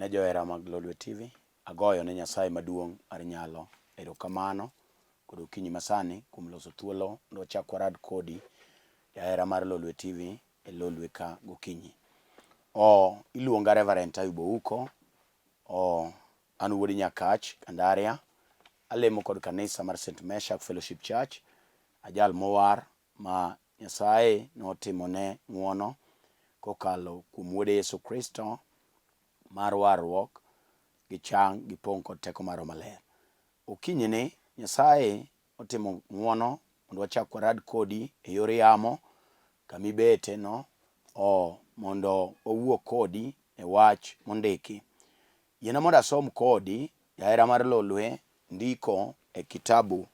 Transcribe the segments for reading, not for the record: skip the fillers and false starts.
Ne johera mag Lolwe TV, agoyo ne Nyasaye maduong' mar nyalo erokamano kod okinyi masani kuom loso thuolo mondo wachak warad kodi jahera mar Lolwe TV e Lolwe ka gokinyi. O iluonga Reverend Ayub Ouko, o an wuod Nyakach, Kandaria, alemo kod kanisa mar St. Meshak Fellowship Church, ajal mowar ma Nyasaye notimone ng'wono kokalo kuom Wuode Yesu Kristo mar warruok gi chang gi pong' kod teko mar Roho Maler. Okinyini Nyasaye otimo ng'wono mondo wachak warad kodi e yor yamo kama ibete no o mondo wawuo kodi e wach mondiki. Yiena mondo asom kodi jahera mar Lolwe ndiko e kitabu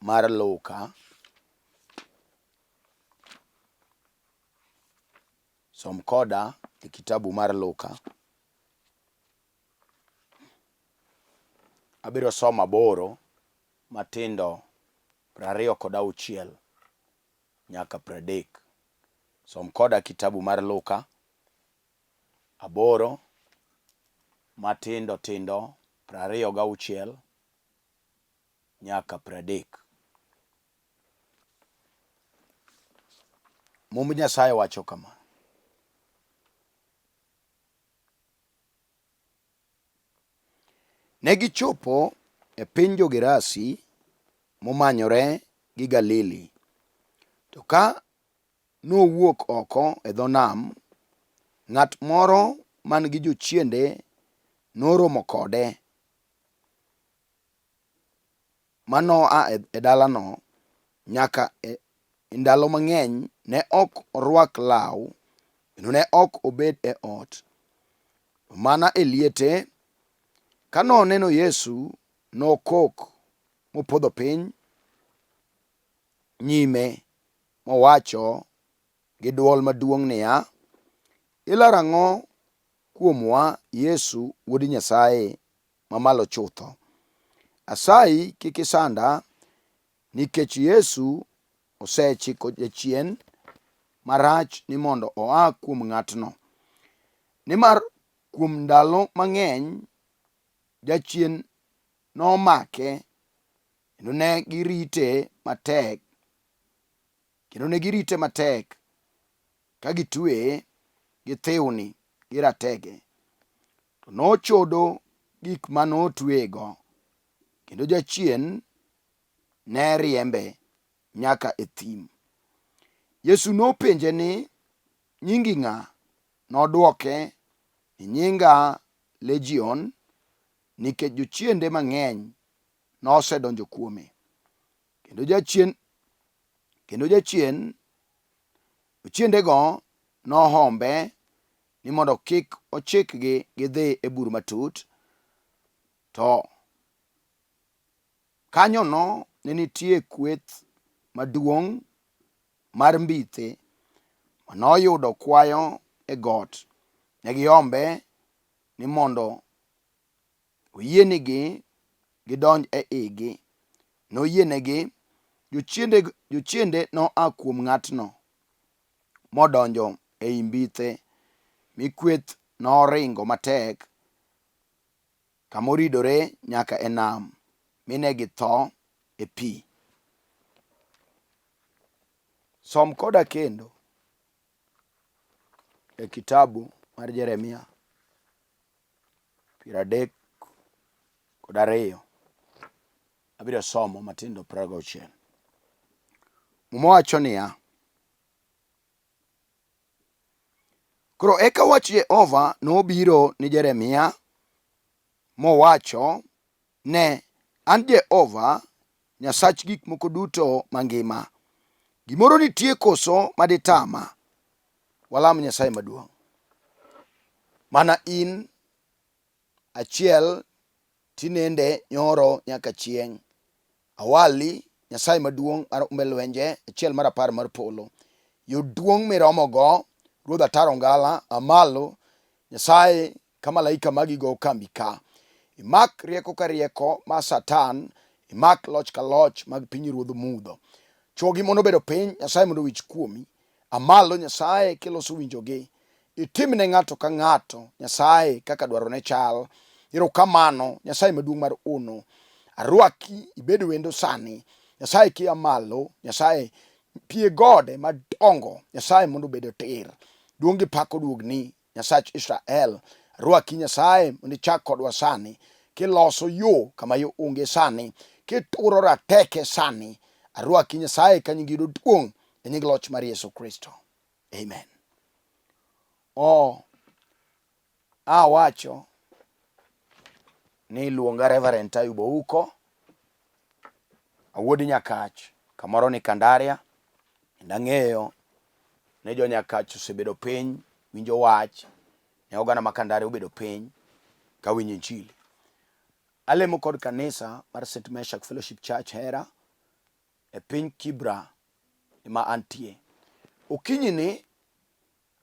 mar Luka som koda e kitabu mar Luka abiro somo aboro matindo 26 nyaka 30. Som koda kitabu mar Luka aboro matindo tindo 26 nyaka 30. Mumb Nyasaye wacho kama. Ne gichopo e piny jo-Gerasi momanyore gi Galili. To ka nowuok oko e dho nam, ng'at moro man gi jochiende noromo kode, ma noa e dalano nyaka e ndalo mang'eny ne ok orwak law kendo ne ok obed e ot, to mana e liete. Ka noneno Yesu, nokok mopodho piny nyime mowacho gi dwol maduong' niya, Ilaro ang'o kuomwa, Yesu, Wuod Nyasaye Mamalo Chutho? Asayi kik isanda, nikech Yesu osechiko jachien marach ni mondo oa kuom ng'atno. Nimar kuom ndalo mang'eny jachien nomake kendo ne girite matek kendo ne girite matek ka gitweye gi thiwni gi ratege. To nochodo gik ma notweyego, kendo jachien ne riembe nyaka e thim. Yesu nopenje ni, Nyingi ng'a? Nodwoke ni, Nyinga Legion, nikech jochiende mang'eny nosedonjo kuome. Kendo jachien kendo jachien jochiendego nohombe ni mondo kik ochikgi gidhi e bur matut. To Kanyono ne nitie kweth maduong' mar mbithe ma noyudo kwayo e got. Ne gihombe ni mondo oyienigi gidonj e igi. Noyienegi. Jochiende, jochiende noa kuom ng'atno modonjo ei mbithe, mi kweth noringo matek kama oridore nyaka e nam, mi ne githo e pi. Som koda kendo e kitabu mar Jeremia 32 abiro somo matindo 26. Muma wacho niya, Koro eka wach Jehova nobiro ni Jeremia mowacho, Ne, an Jehova, Nyasach gik moko duto mangima. Gimoro nitie koso ma ditama? Walam Nyasaye maduong'. Mana in achiel tinende nyoro nyaka chieng'. Awali, Nyasaye maduong' mar umbe lwenje, achiel mar apar mar polo. Yud duong' miromogo, Ruodh Ataro Ngala, amalo, Nyasaye ka malaika magi go kambi ka. Imak rieko ka rieko ma Satan, imak loch ka loch mag pinyruodh mudho. Chwo gi mon obedo piny, Nyasaye mondo owich kuomi. Amalo Nyasaye kiloso winjogi. Itimne ng'ato ka ng'ato, Nyasaye, kaka dwarone chal. Erokamano, Nyasaye maduong' mar ono. Arwaki ibed wendo sani. Nyasaye kia malo, Nyasaye pie gode madongo, Nyasaye mondo obed tir. Duong' gi pak oduogni, Nyasach Israel. Arwaki Nyasaye mondo ichak kodwa sani, kiloso yo kama yo onge sani, kituro rateke sani. Arwaki Nyasaye ka nyingi yudo duong' e nying loch mar Yesu Kristo. Amen. O awacho ni iluonga Reverend Ayub Ouko, awuod Nyakach, kamoro ni Kandaria, kendo ang'eyo ni jo Nyakach osebedo piny winjo wach ne oganda ma Kandaria obedo piny ka winjo injili. Alemo kod kanisa mar St. Meshak Fellowship Church Hera e piny Kibra ema antie. Okinyi ni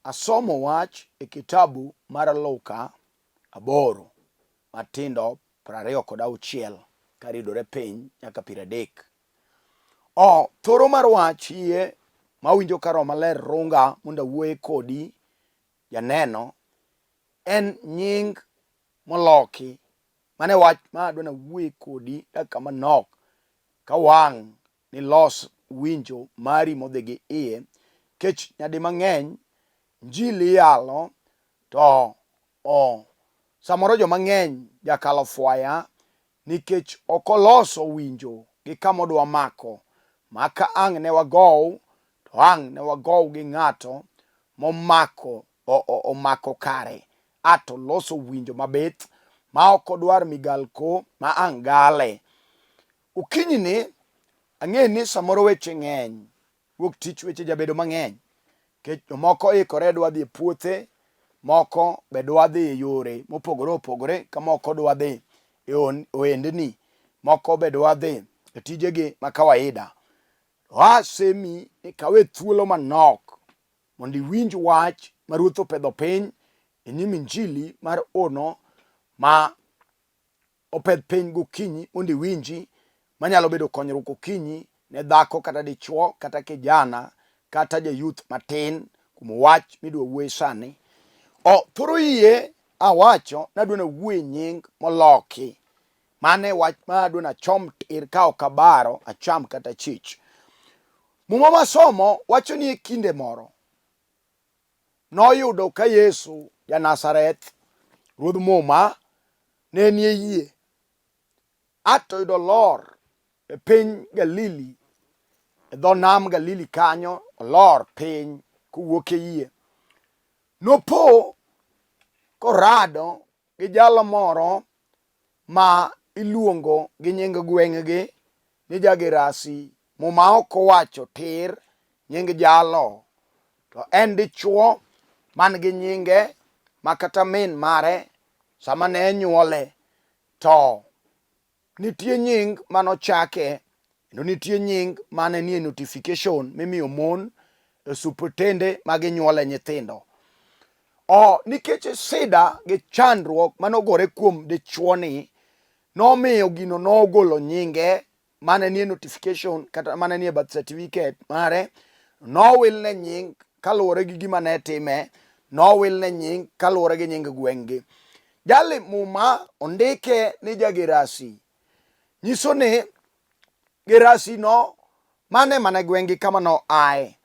asomo wach e kitabu mar Luka aboro matindo 26 karidore piny nyaka 30. O thoro mar wach hie mawinjo ka Roho Maler runga mondo awuoye kodi janeno en nying moloki. Mano e wach ma adwa nawuoye kodi dakika manok ka wang' nilos winjo mari modhi gi iye kech nyadi mang'eny njili iyalo to o samoro joma ng'eny jakalo fwaya nikech ok oloso winjo gi kama odwa mako ma ka ang' ne wagow to ang' ne wagow gi ng'ato momako omako kare ato loso winjo mabith ma ok odwar migalko ma ang' gale. Okinyi ni ang'e ni samoro weche ng'eny, wuok tich weche jabedo mang'eny nikech jomoko ikore dwa dhi e puothe, moko be dwa dhi e yore mopogore opogore ka moko dwa dhi e ohendni, moko be dwa dhi e tijegi ma kawaida. To asemi ni kawe thuolo manok mondo iwinj wach ma Ruoth opedho piny e nyim injili mar ono ma opedh piny gokinyi mondo iwinji manyalo bedo konyruok okinyi ne dhako kata dichuo kata kijana kata jayuth matin kuom wach midwa wuoye sani. O thoro yie awacho nadwa nawuoye nying moloki. Mane wach ma adwa nachom tir ka ok abaro acham kata chich. Muma masomo wacho ni e kinde moro noyudo ka Yesu ja Nazareth ruodh Muma ne nie yie ato yudo lor e piny Galili e dho nam Galili kanyo olor piny kowuok e yie nopo korado gi jalo moro ma iluongo gi nying gweng'gi ni Jagerasi. Muma ok owacho tir nying jalo, to en dichwo man gi nyinge ma kata min mare sama ne nyuole to nitie nying manochake kendo nitie nying mane nie notification mimiyo mon e osuptende ma ginyuole nyithindo. O nikech sida gi chandruok mane ogore kuom dichuoni nomiyo gino nogolo nyinge mane nie notification kata mane nie birth certificate mare nowilne nying kaluwore gi gima ne time nowilne nying kaluwore gi nying gweng'gi. Jali Muma ondike ni Jagerasi nyiso ni Gerasi no mane mana gweng'gi kama noaye.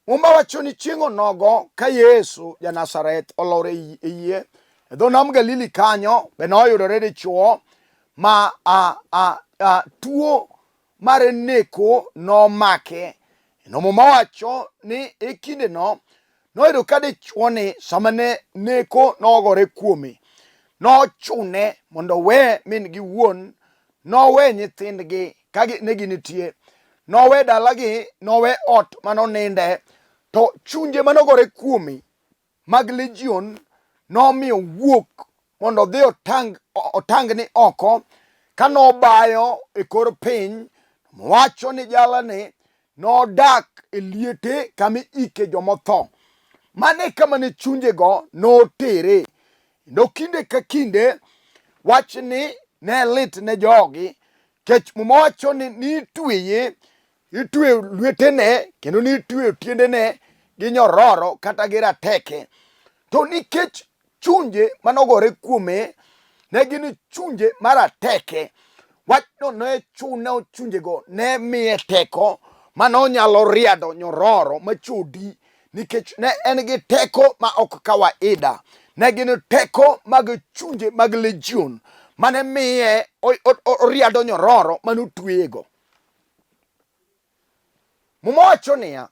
Muma wacho ni chieng' onogo ka Yesu ja Nazareth olor e yie e dho nam Galili kanyo be noyudore dichuo ma a, a, a, tuo mar neko nomake. Kendo Muma wacho ni e kindeno noyudo ka dichuoni sama ne neko nogore kuome nochune mondo owe min gi wuon nowe nyithindgi ka ne ginitie nowe dalagi nowe ot manoninde to chunje manogore kuome mag legion nomiyo wuok mondo odhi otang, otangni oko ka nobayo e kor piny wacho ni jalani nodak e liete kama ike jomotho. Mano e kama ne chunjego notere. Kendo kinde ka kinde wachni ne lit ne jogi kech Muma wacho ni nitweye itweyo lwetene kendo nitweyo tiendene gi nyororo kata gi rateke. To nikech chunje manogore kuome ne gin chunje marateke, wachno ne chuno chunjego ne miye teko mane onyalo riado nyororo machodi nikech ne en gi teko ma ok kawaida. Ne gin teko mag chunje mag legion mane miye oriado nyororo mane otweyego. Muma wacho niya,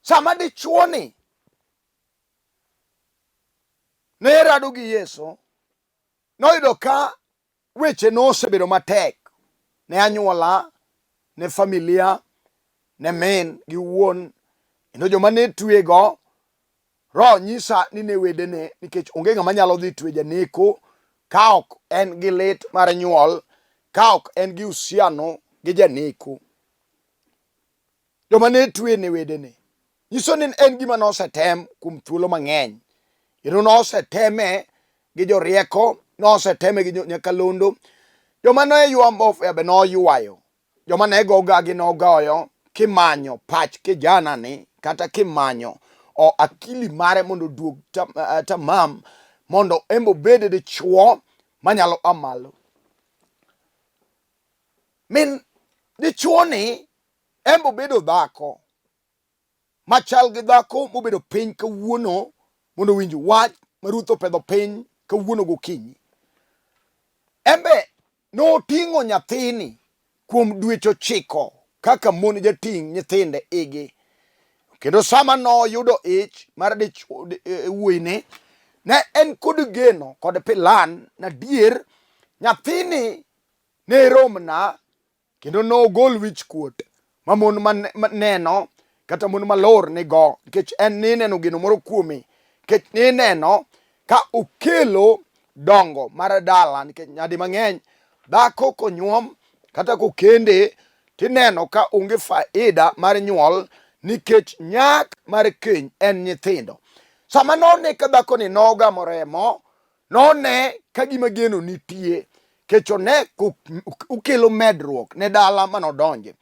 sama dichuoni ne rado gi Yesu, noyudo ka weche nosebedo matek ne anyuola, ne familia, ne min gi wuon, kendo joma ne twego Roho nyisa ni ne wedene nikech onge ng'ama nyalo dhi twe janeko ka ok en gi lit mar nyuol, ka ok en gi uhusiano gi janeko. Joma ne twe ne wedene. Nyiso ni en gima nosetem kuom thuolo mang'eny. Kendo noseteme gi jorieko, noseteme gi nyakalondo. Joma ne ywa mbofia be noywayo. Joma ne go gagi nogoyo kimanyo pach kijana ni kata kimanyo o akili mare mondo oduog tamam mondo embe obed dichuo manyalo a malo. Min dichuo ni embe obedo dhako machal gi dhako mobedo piny kawuono mondo owinj wach ma Ruoth opedho piny kawuono gokinyi. Embe noting'o nyathini kuom dweche ochiko kaka mon jating' nyithinde igi. Kendo sama noyudo ich mar wuoyini, ne en kod geno kod pilan nadier nyathini ne romna kendo nogol wichkuot ma mon ma neno kata mon malor nigo nikech en nineno geno moro kuome nikech nineno ka okelo dongo mar dala nikech nyadi mang'eny dhako konyuom kata kokende tineno ka onge faida mar nyuol nikech nyak mar keny en nyithindo. Sama none ka dhakoni nogamo remo None ka gima geno nitie, kech one ukelo medruok ne dala mane odonje.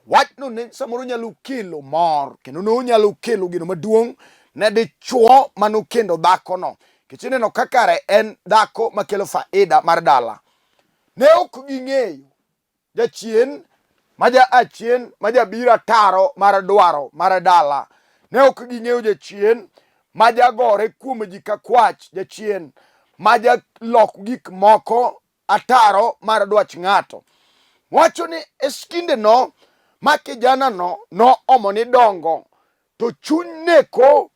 Wachno ne samoro nyalo kelo mor kendo ne onyalo kelo geno maduong' ne dichuo mane okendo dhakono. Kech ineno ka kare en dhako makelo faida mar dala. Ne ok ging'eyo Jachien ma ja achien ma jabiro ataro mar dwaro mar dala. Ne ok ging'eyo jachien ma jagore kuom ji ka kwach, jachien ma jalok gik moko ataro mar dwach ng'ato. Wacho ni e skindeno ma kijanano noomo ni dongo to chuny neko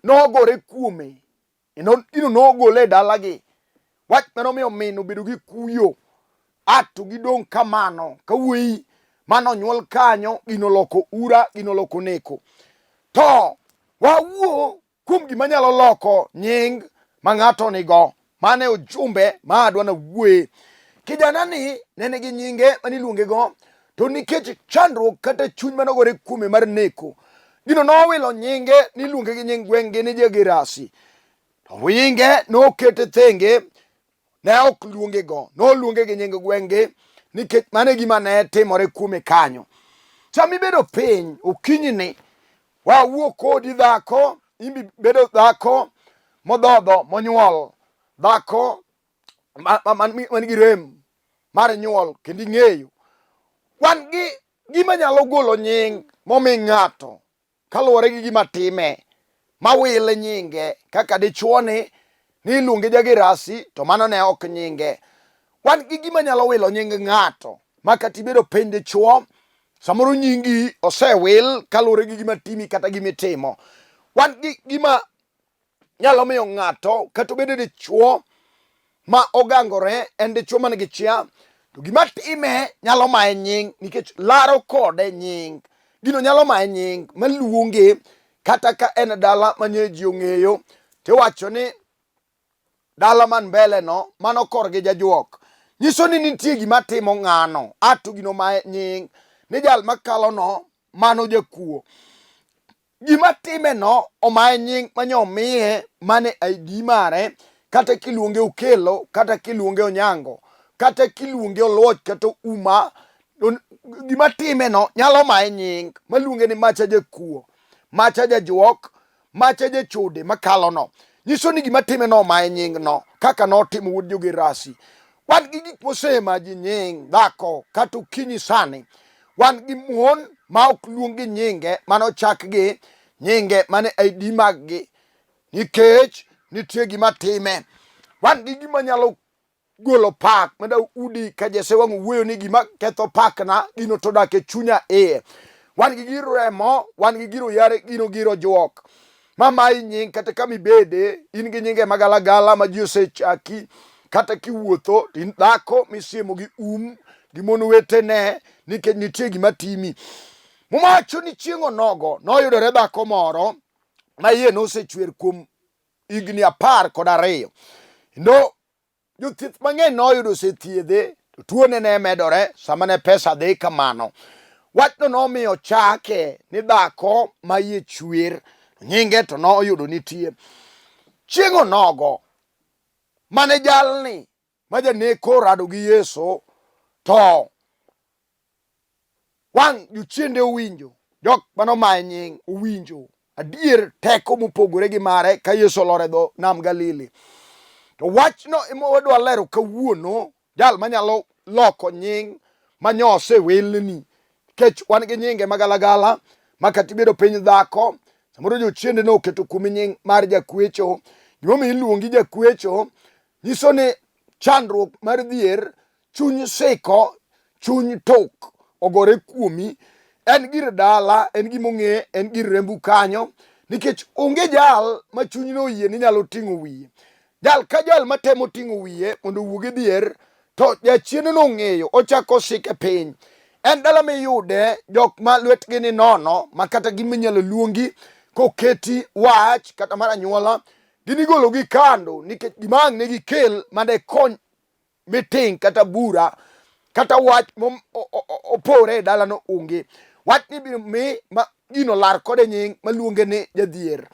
nogore kuome Kendo gino nogole e dalagi. Wach mane omiyo min obedo gi kuyo. A to gidong' kamano ka wuoyi mane onyuol kanyo gino oloko ura, gino oloko neko. To wawuo kuom gima nyalo loko nying ma ng'ato nigo. Mano e ujumbe ma adwa nawuoye. Kijana ni ne nigi nyinge mane iluonge go to nikech chandruok kata chuny mane ogore kuome mar neko, gino nowilo nyinge niluonge gi nying gweng'gi ni Jagirasi. To nyinge nokete thenge ne ok luonge go, noluonge gi nying gweng'gi nikech mano e gima ne timore kuome kanyo. Sama ibedo piny okinyi ni wawuo kodi dhako, imbi bedo dhako modhodho monyuol, dhako man gi rem mar nyuol kendo ing'eyo wan gi gima nyalo golo nying momi ng'ato kaluwore gi gima time mawile nyinge kaka dichuo ni iluonge Jagirasi to mano ne ok nyinge. Wan gi gima nyalo wilo nying ng'ato ma kata ibedo piny dichuo samoro nyingi osewil kaluwore gi gima timi kata gima itimo. Wan gi gima nyalo miyo ng'ato kata obedo dichuo ma ogangore en dichuo man gi chia to gima time nyalo maye nying nikech laro kode nying gino nyalo maye nying maluonge kata ka en dala manye ji ong'eyo tiwacho ni dala man mbele no mano korgi jajuok nyiso ni nitie gima timo ng'ano a to gino maye nying ni jal makalo no mano jakuo Gima time no omaye nying manye omiye mane ID mare kata kiluonge Okello kata kiluonge Onyango kata kiluonge Oluoch kata Uma gima time no nyalo maye nying maluonge ni macha jakuo macha jajuok Macha jachode makalono. Nyiso ni gima time no omaye nying no kaka notimo wuod Jogerasi. Wan gi gik mosema ji nying dhako kata okinyi sani. Wan gi mon ma ok luong gi nyinge mane ochak gi nyinge mane ID mag gi nikech nitie gima time. Wan gi gima nyalo golo pak ma Daudi ka Jesse wang' owuoyo ni gima ketho pakna gino to dak e chunya iye. Wan gi gir remo, wan gi gir oyare, gino gir ojuok. Ma mayi nying kata kama ibede, in gi nyinge magalagala ma ji osechaki, kata kiwuotho to in dhako misiemo gi um gi mon wetene nikech nitie gima timi. Muma wacho ni chieng' onogo noyudore dhako moro ma iye nosechwer kuom higni 12. Kendo jothieth mang'eny noyudo osethiedhe to tuone ne medore sama ne pesa dhi kamano. Wachno nomiyo chake ni dhako ma iye chwer, nyinge to noyudo nitie. Chieng' onogo mane jalni ma janeko orado gi Yesu to wang' jochiende owinjo, jok mane omaye nying owinjo adier teko mopogore gi mare ka Yesu olor e dho nam Galili. To wachno ema wadwa lero kawuono, jal manyalo loko nying ma osewilni, nikech wan gi nyinge magalagala ma kata ibedo piny dhako, samoro jochiende noketo kuomi nying mar jakwecho. Gimomiyo iluongi jakwecho nyiso ni chandruok mar dhier, chuny siko, chuny tok ogore kuomi, en gir dala, en gima ong'e, en gir rembu kanyo, nikech onge jal ma chunyne oyie ni nyalo ting'o wiye. Jal ka jal matemo ting'o wiye mondo owuog e dhier, to jachien no ong'eyo, ochako osike piny. En dala miyude jok ma lwetgi ni nono, ma kata gima inyalo luongi koketi wach kata mar anyuola, gin igologi kando nikech gima ang' ne gikel mane kony meeting kata bura kata wach opore e dalano onge. Wach ni ibiro mi ma gino lar kode nying maluonge ni jadhier.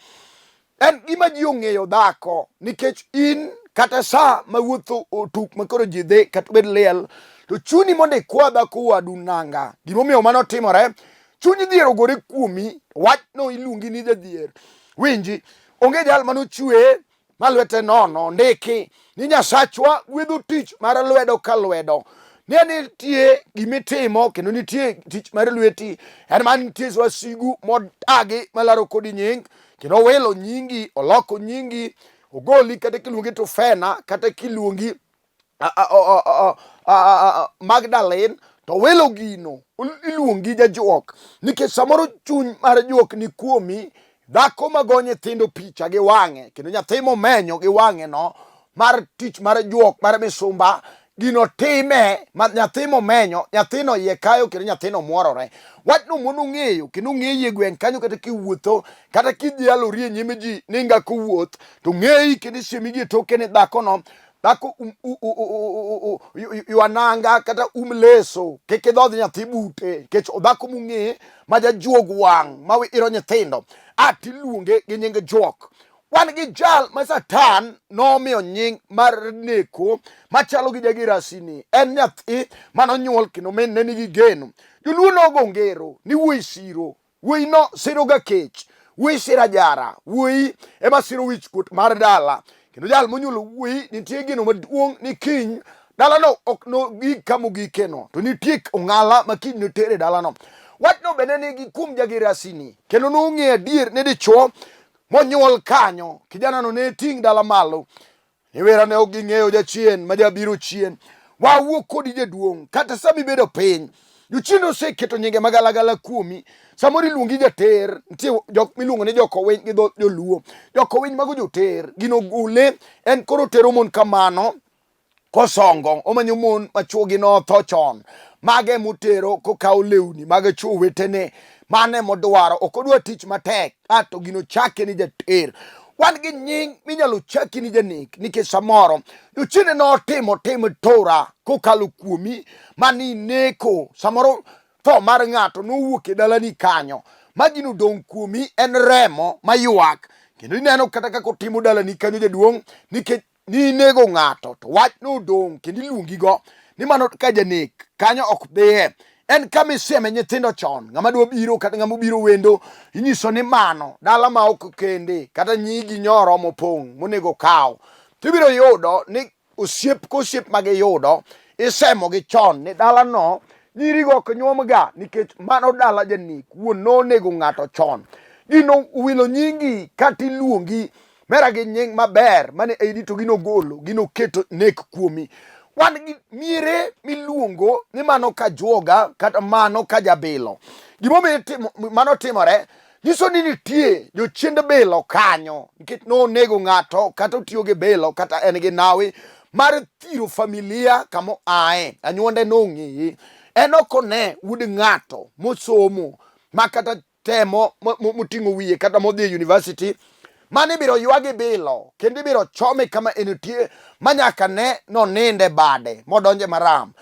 En gima ji ong'eyo dhako nikech in kata sa ma wuoth otuk ma koro ji dhi kata obed liel to chuni mondo ikwa dhako wadu nanga. Gimomiyo mano timore, chuny dhier ogore kuomi, wachno iluongi ni jadhier. Winji, onge jal manochwe ma lwete nono ndiki ni Nyasachwa gwedho tich mar lwedo ka lwedo. Ne nitie gimitimo kendo nitie tich mar lweti, en ma nitie wasigu modagi malaro kodi nying kendo owilo nyingi, oloko nyingi, ogoli kata kiluongi Tufena kata kiluongi Magdalene to welo gino iluongi jajuok nikech samoro chuny mar juok ni kuomi. Dhako mago nyithindo picha gi wang'e kendo nyathi momenyo gi wang'e no mar tich mar juok mar misumba gino time ma nyathi momenyo nyathino iye kayo kendo nyathino muorore. Wachno mon ong'eyo kendo ong'eyi e gweng' kanyo kata kiwuotho kata kidhi alori e nyim ji ni ngako wuoth to ng'eyi kendo isiemi gi e toke ni dhakono dhako ywa nanga kata um leso kik idhodh nyathi bute nikech dhako mong'e ma jajuog wang' ma iro nyithindo a tiluonge gi nying juok. Wan gi jal ma Satan nomiyo nying mar neko machalo gi Jagirasini. En nyathi manonyuol kendo min ne nigi geno. Joluo nogo ngero ni wuoyi siro Wuoyi no siro ga kech, wuoyi siro ajara, wuoyi ema siro wichkuot mar dala. Kendo jal monyuolo wuoyi nitie geno maduong' ni kiny dalano ok nogik kama ogikeno, to nitie ong'ala ma kiny notere dalano. Wachno bende nigi kuom Jagirasini, kendo nong'eyo adier ni dichwo monyuol kanyo, kijanano ne ting' dala malo. Niwera ne ok ging'eyo jachien ma jabiro chien. Wawuo kodi jaduong' kata sama ibedo piny. Jochien oseketo nyinge magalagala kuomi. Samoro iluongi jater, nitie jok miluongo ni jokowiny gi dho joluo. Jokowiny mago joter, gino gule en koro tero mon kamano kosongo omanyo mon ma chwogi notho chon. Mage motero kokawo lewni mag chwo wetene. Mano emodwaro, ok odwa tich matek. A to gino chake ni jater. Wan gi nying minyalo chaki ni janek nikech samoro jochiende notimo tim tura kokalo kuomi mani neko samoro tho mar ng'ato nowuok e dalani kanyo ma gino dong' kuomi en remo maywak kendo ineno kata kaka otimo dalani kanyo jaduong' nikech ni inego ng'ato to wach nodong' kendo iluongigo ni mano ka janek kanyo ok dhiye. En kama isieme nyithindo chon, ng'ama dwa biro kata ng'ama obiro wendo, inyiso ni mano dala ma ok kende kata nyigi nyoro mopong' monego kaw. Tibiro yudo ni osiep kosiep ma giyudo isemogi chon ni dalano nyirigo ok nyuomga nikech mano dala janek wuon nonego ng'ato chon. Gino wilo nyingi kata iluongi mera gi nying maber mane eidi to gino golo gino keto nek kuomi. Wan gi miere miluongo ni mano ka juoga kata mano ka jabilo. Gimomiyo mano timore nyiso ni nitie jochiend bilo kanyo nikech nonego ng'ato kata otiyo gi bilo kata en gi nawi mar thiro familia kama oaye anyuonde nong'eye en ok one wuod ng'ato mosomo ma kata temo moting'o wiye kata modhi e university mano ibiro ywagi bilo kendo ibiro chome kama entie ma nyaka ne noninde bade modonje maram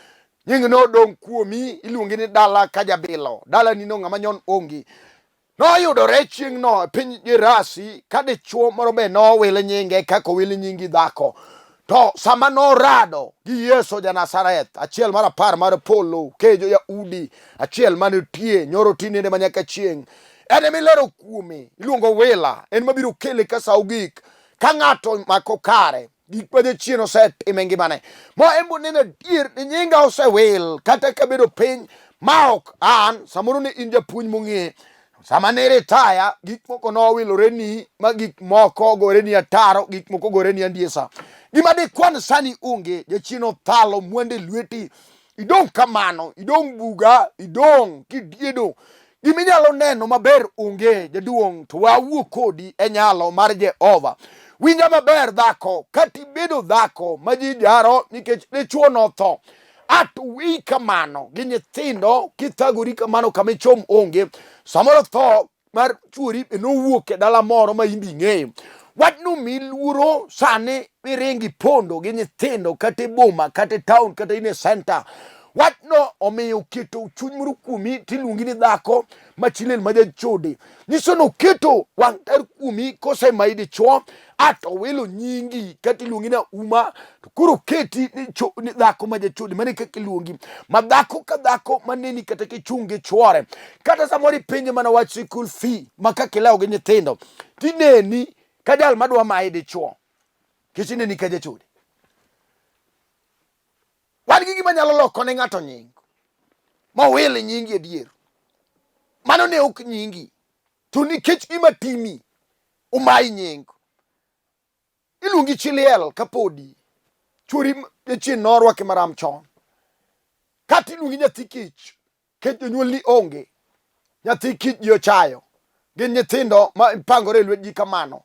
nying nodong' kuomi iluongi ni dala ka jabilo dalani no ng'ama nyon ongi noyudore chieng'no e piny Gerasi ka dichwo moro be nowil nyinge kaka owil nyingi dhako to sama norado gi Yesu ja Nazareth achiel mar apar mar polo kejo Yahudi achiel manitie nyoro tinende ma nyaka chieng' en ema ilero kuome iluongo wila en mabiro kele ka sa ogik ka ng'ato mako kare gik ma jachien osetimo e ngimane mo en bo neno adier ni nyinga osewil kata kabedo piny ma ok an samoro ne in japuonj mong'e sama ne ritaya gik moko nowilore ni ma gik moko ogore ni ataro gik moko ogore ni andiesa gima dikwan sani onge jachien othalo mwande e lweti idong' kamano idong' buga idong' kidiedo Gima inyalo neno maber onge jaduong' to wawuo kodi e nyalo mar Jehova. Winja maber dhako, kata ibedo dhako ma ji jaro nikech dichwo notho. At wi kamano gi nyithindo kithagori kamano kama ichom onge. Samoro tho mar chuori be nowuok e dala moro ma in be ing'eyo. Wachno mi luoro sani miringi pondo gi nyithindo kata e boma kata e town kata in e center. Wachno omiyo oketo chuny moro kuomi tiluongi ni dhako ma chilel ma jachode. Nyiso ni oketo wang' tar kuomi kosemayi dichwo ato owilo nyingi kata iluongi ni Auma to koro oketi ni, ni dhako ma jachode mano e kaka iluongi ma dhako ka dhako maneni kata kichung' gi chwore kata samoro ipenje mana wach sikul fee ma kaka ilewo gi nyithindo tineni ka jal madwa mayi dichwo kech ineni ka jachode. Wan gi gima nyalo loko ne ng'ato nying mowil nyingi adier. Mano ne ok nyingi, to nikech gima timi omayi nying. Iluongi chi liel kapodi chwori jachien norwaki maram chon, kata iluongi nyathi kich kech jonyuolni onge, nyathi kich ji ochayo, gin nyithindo ma ipangore e lwetgi kamano,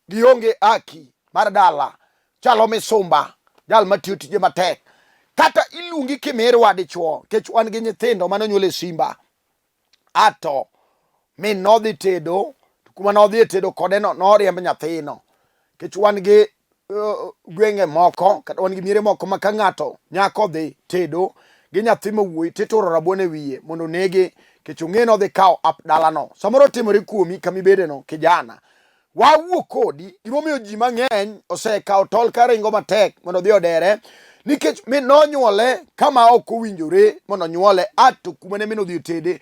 gionge haki mar dala, chalo misumba, jal matiyo tije matek. Kata iluongi kimirwa dichuo, kech wan gi nyithindo mane onyuol e simba, ato min nodhi tedo, kuma nodhi e tedo kode no noriemb nyathino, kech wan gi gwenge moko kata wan gi miere moko ma ka ng'ato nyako dhi tedo gi nyathi ma wuoyi tituro rabuon e wiye mondo onege kech ong'e ni odhi kawo ap dalano. Samoro timore kuomi kama ibedeno kijana. Wawuo kodi gimomiyo ji mang'eny osekawo tol ka ringo matek mondo odhi odere nikech min nonyuole kama ok owinjore mondo onyuole ato kuma ne min odhi otede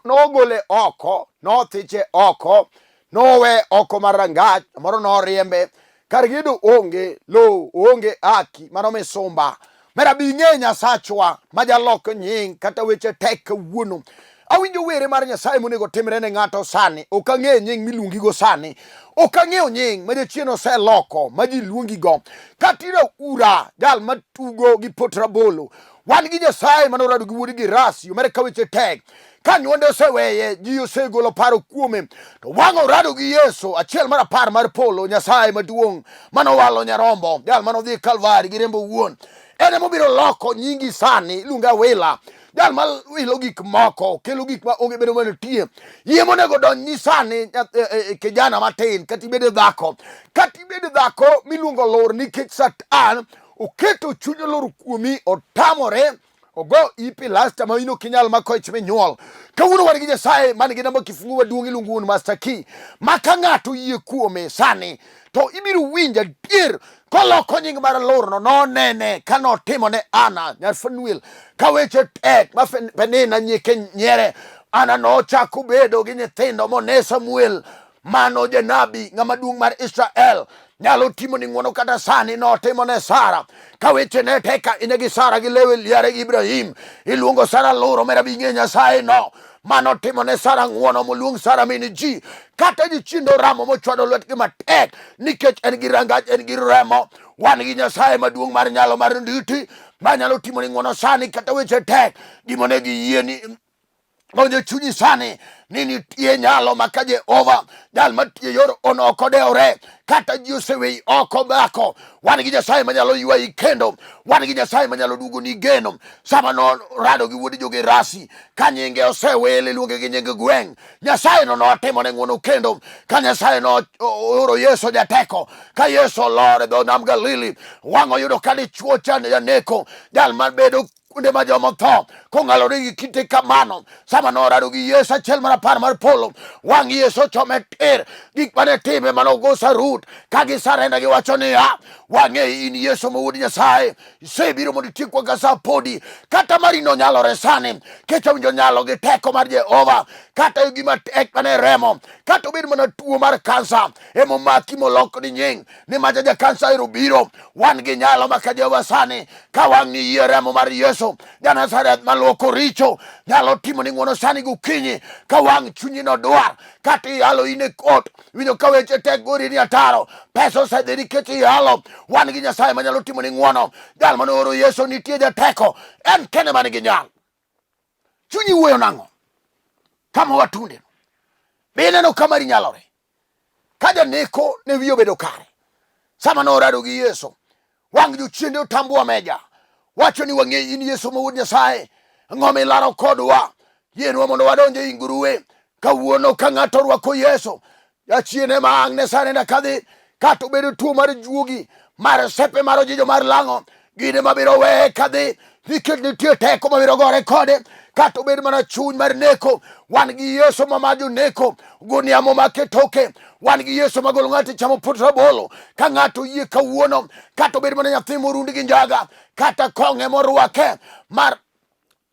nogole oko nothiche oko nowe oko mar rangach moro noriembe kar gedo onge lowo onge haki mano misumba mera bi ing'e nyasachwa ma jalok nying kata weche tek kawuono awinjo were mar nyasaye monego timre ne ng'ato sani ok ang'eyo nying miluongigo sani ok ang'eyo nying ma jachien oseloko ma ji luongigo kata ira ura jal matugo gi pot rabolo wan gi nyasaye mane orado gi wuod Gerasi omere ka weche tek ka nyuonde oseweye ji osegolo paro kuome to wang' orado gi Yesu achiel mar apar mar polo Nyasaye maduong' mane owalo nyarombo jal mane odhi Kalvari gi rembe owuon en ema obiro loko nyingi sani iluonge Awila jal ma wilo gik moko kelo gik ma onge bedo manitie yie monego donjni sani kijana matin kata ibed dhako kata ibed dhako miluongo lur nikech Satan oketo chuny olor kuomi otamore Ogo i pilasta ma in ok inyal mako ich minyuol. Kawuono wan gi Nyasaye man gi namba kifungu maduong' iluongo wuon Master Key ma ka ng'ato oyie kuome sani to ibiro winjo adier koloko nying mar lurno nonene ka notimo ne Ana nyar Fanuel ka weche tek ma Penina nyike nyiere. Ana nochako bedo gi nyithindo mone Samuel mano janabi ng'ama duong' mar Israel nyalo timo ni ng'wono kata sani notimo ne Sara ka weche ne tek ahinya gi Sara gi lewe liare gi Ibrahim iluongo Sara luro mera bing'e Nyasaye no mano timo ne Sara ng'wono moluong Sara min ji kata jochiende oramo mochwado lwetgi matek nikech en gi rangach en gi remo wan gi Nyasaye maduong' mar nyalo mar nditi manyalo timo ni ng'wono sani kata weche tek gimonego iyie ni Donjo chunyi sani ni nitie nyalo ma ka Jehova jal matiyo yor ono ok odewore kata ji oseweyi oko dhako wan gi Nyasaye manyalo ywayi kendo wan gi Nyasaye manyalo duogoni geno sama norado gi wuod Jogerasi ka nyinge osewil iluonge gi nying gweng' Nyasaye no notimone ng'wono kendo ka Nyasaye nooro Yesu jateko ka Yesu olor e dho nam Galili wang' oyudo ka dichwo cha janeko jal mabedo kuonde ma joma otho kong'alore gi kite kamano sama norado gi Yesu achiel mar apar mar polo wang' Yesu ochome tir gik mane time mane ogo sarut ka gisarenda giwacho niya wang'eyi in Yesu ma wuod Nyasaye isebiro mondo itiekwa ka sa podi kata marino nyalore sani kech awinjo nyalo gi teko mar Jehova kata gima tek mane remo kata obed mana tuo mar kansa emomaki molokni nying ni macha ja kansa ero biro wan gi nyalo ma ka Jehova sani ka wang' yie remo mar Yesu ja Nazareth maluoko richo nyalo timo ni ng'wono sani gokinyi ka wang' chunyi nodwar kata iyalo in e kot winjo ka weche tek gori ni ataro pesa osedhi nikech iyalo wan gi Nyasaye manyalo timo ni ng'wono jal mane ooro Yesu nitie jateko en kende man gi nyalo chunyi wuoyo nang'o kama watunde be ineno kama nyalore Ka janeko ne wiye obedo kare sama norado gi Yesu, wang' jochiende otambo ameja wacho ni wang'eyi in Yesu ma wuod Nyasaye, ang'o milaro kodwa? Yienwa mondo wadonj ei nguruwe. Kawuono ka ng'ato orwako Yesu, jachien ema ang' ne sane kadhi, kata obedo tuo mar juogi, mar sepe, mar ojijo, mar lang'o, gine mabiro weye kadhi nikech nitie teko mabiro gore kode kata obed mana chuny mar neko wan gi yesu ma majo neko gunia momake toke wan gi yesu magolo ng'ato chamo pot rabolo ka ng'ato oyie kawuono kata obed mana nyathi morund gi njaga kata kong'e morwake mar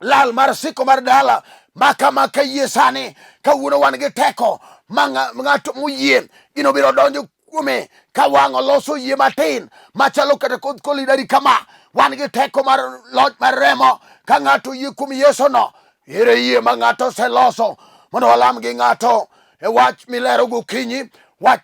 lal mar siko mar dala maka maka yie sani kawuono wan gi teko ma ng'ato moyie gino biro donjo kuome ka wang' oloso yie matin machalo kata koth kolidari kama wan gi teko mar loch mar remo ka ng'ato yie kuom Yesu no ere yie ma ng'ato oseloso mondo walam gi ng'ato e wach milero gokinyi wach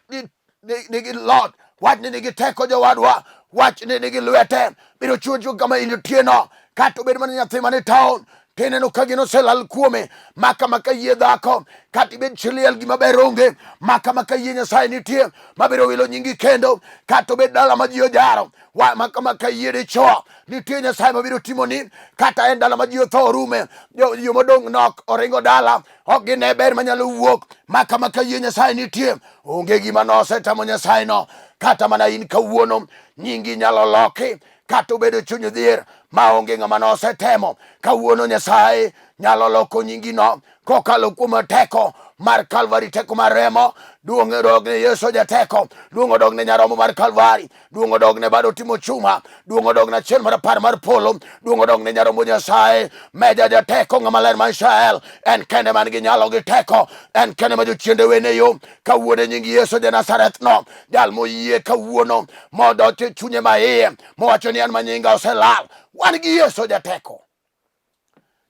nigi lot wachni nigi teko jowadwa wachni nigi lwete biro chiwo kama in otieno kata obed mana nyathi mane taon tineno ka gino oselal kuome maka maka yie dhako kata ibed chi liel gima ber onge maka maka yie nyasaye nitie mabiro wilo nyingi kendo kata obed dala ma ji ojaro maka maka yie dichuo nitie nyasaye mabiro timoni kata en dala ma ji otho orume jo modong' nok oringo dala ok gine ber manyalo wuok maka maka yie nyasaye nitie onge gima nosetamo nyasaye no kata mana in kawuono nyingi nyalo loki kata obedo chuny dhier ma onge ng'ama nosetemo kawuono nyasaye nyalo loko nyingino kokalo kuom teko mar Kalvari, teko mar remo. Duong' odog ne Yesu jateko, duong' odog ne nyaromo mar Kalvari, duong' odog ne bado timo chuma, duong' odog ne achiel mar apar mar polo, duong' odog ne nyarombo Nyasaye, meja jateko, ng'ama ler mar Israel, en kende man gi nyalo gi teko, en kende ma jochiende wene yo. Kawuono e nying Yesu ja Nazareth no, jal moyie kawuono, modot e chunye maiye, mowacho ni an ma nyinga oselal, wan gi Yesu jateko.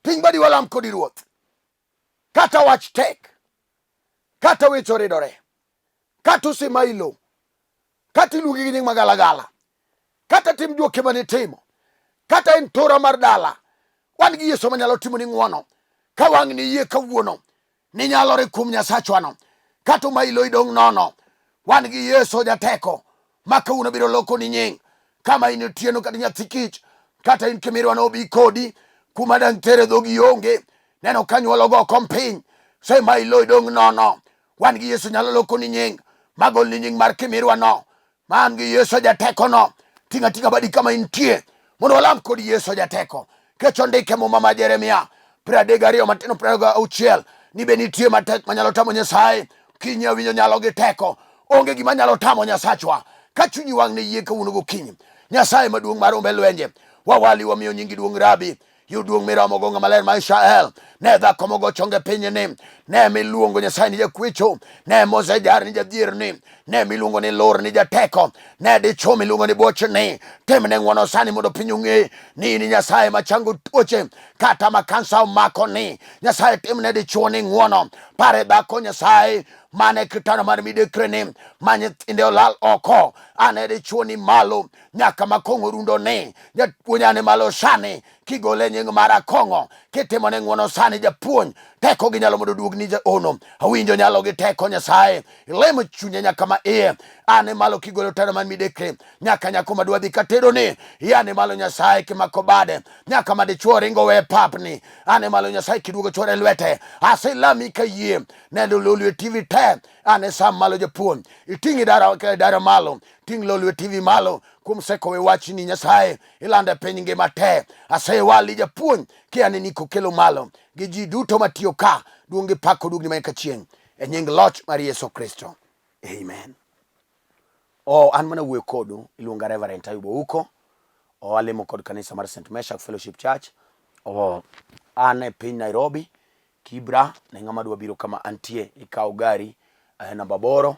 Ting' badi walam kodi Ruoth. Kata wach tek, kata weche oridore, kata osemayi lowo, kata iluongi gi nying magalagala, kata tim juok ema nitimo, kata en tora mar dala, wan gi Yesu manyalo timoni ng'wono. Ka wang'ni yie kawuono, ninyalore kuom Nyasachwano, kata omayi lowo idong' nono. Wan gi Yesu jateko ma kawuono biro lokoni nying kama in otieno kata nyathi kich kata in kimirwa nobi kodi kuma dang' tere dhogi onge neno ka nyuolo go kom piny sema ilo idong' nono wan gi Yesu nyalo lokoni nying magolni nying mar kimirwa no man gi Yesu jateko no tinga tinga badi kama intie mondo walam kod Yesu jateko. Kech ondike muma ma Jeremia 32 matindo 26 ni be nitie matek manyalo tamo Nyasaye. Kinyi awinjo nyalo gi teko, onge gima nyalo tamo Nyasachwa. Ka chunyi wang' ne yie kawuono gokinyi, Nyasaye maduong' mar rombe lwenje, wawali wamiyo nyingi duong' Rabi, yud duong' miromo go ng'ama ler ma Israel. Ne dhako mogo chonge piny ni, ne miluongo Nyasaye ni jakwecho, ne mosejar ni jadhier ni, ne miluongo ni lor ni jateko, ne dichwo miluongo ni boch ni. Timne ng'wono sani mondo piny ong'e ni in Nyasaye machango tuoche kata ma kansa omako ni. Nyasaye timne dichwo ni ng'wono. Pare dhako Nyasaye mane kitanda mar midekre ni, ma nyithinde olal oko. Ane dichwo ni malo nyaka ma kong'o rundo ni. Japuonj ane malo sani kigole nying mar akong'o kitimo ne ng'wono sani japuonj teko gi nyalo mondo oduogni jaono awinjo nyalo gi teko Nyasaye ilemo chunye nyaka ma iye ane malo kigolo tero man midekre nyaka nyako madwa dhi katedo ni ane malo Nyasaye kimako bade nyaka ma dichuo ringo we papni ane malo Nyasaye kiduogo chwore lwete aselami ka yie nendo Lolwe TV te ane sam malo japuonj iting' idara ka idara malo ting' Lolwe TV malo kuom seko we wachni Nyasaye ilando e piny ngima te. Asewali japuonj kia ni kokelo malo gi ji duto matiyo ka duong' gi pak oduogni ma chieng' e nying loch mar Yesu Kristo. Amen. Oh, an mana wuoyo kodu iluonga Reverend Ayub Ouko. Oh, alemo kod kanisa mar St. Meshak Fellowship Church. Oh, an e piny Nairobi, Kibra, ne ng'ama dwa biro kama antie, ikawo gari eh, namba 8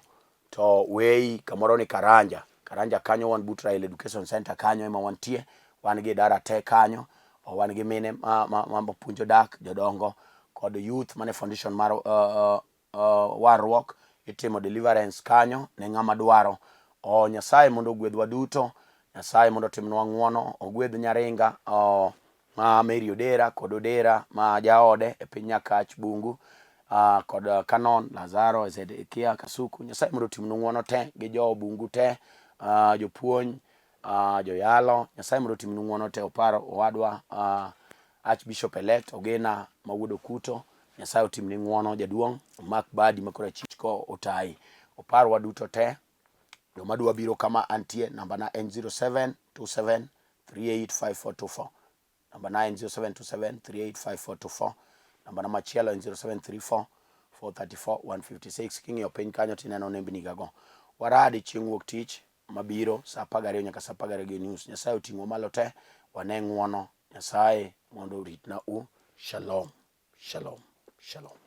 to weyi kamoro ni Karanja. Karanja kanyo wan but Raila Education Center kanyo ema wantie. Wan gi idara te kanyo. Wan gi mine ma, ma, ma puonjo dak, jodongo kod youth mane foundation mar warruok itimo deliverance kanyo ne ng'ama dwaro. O Nyasaye mondo ogwedhwa duto. Nyasaye mondo otimnwa ng'wono, ogwedh Nyaringa o, ma Mary Odera kod Odera ma jaode e piny Nyakach Bungu kod Canon Lazaro Zedekia Kasuku. Nyasaye mondo otimnu ng'wono te gi jo Bungu te, jopuonj, joyalo. Nyasaye mondo otimnu ng'wono te. Opar owadwa Archbishop elect Ogena ma wuod Okuto. Nyasaye otimni ng'wono jaduong', omak badi ma korachich ko otayi. Oparwa duto te. Joma dwa biro kama antie, namba na en 0727 385424. Namba na en 0727 385424. Namba na machielo en 0734 434 156. King'iyo piny kanyo tineno nembni gago. Waradi chieng' wuok tich mabiro saa 12 nyaka saa 12 gi nus. Nyasaye oting'wa malo te, wane ng'wono. Nyasaye mondo oritna u. Shalom. Shalom. Shalom.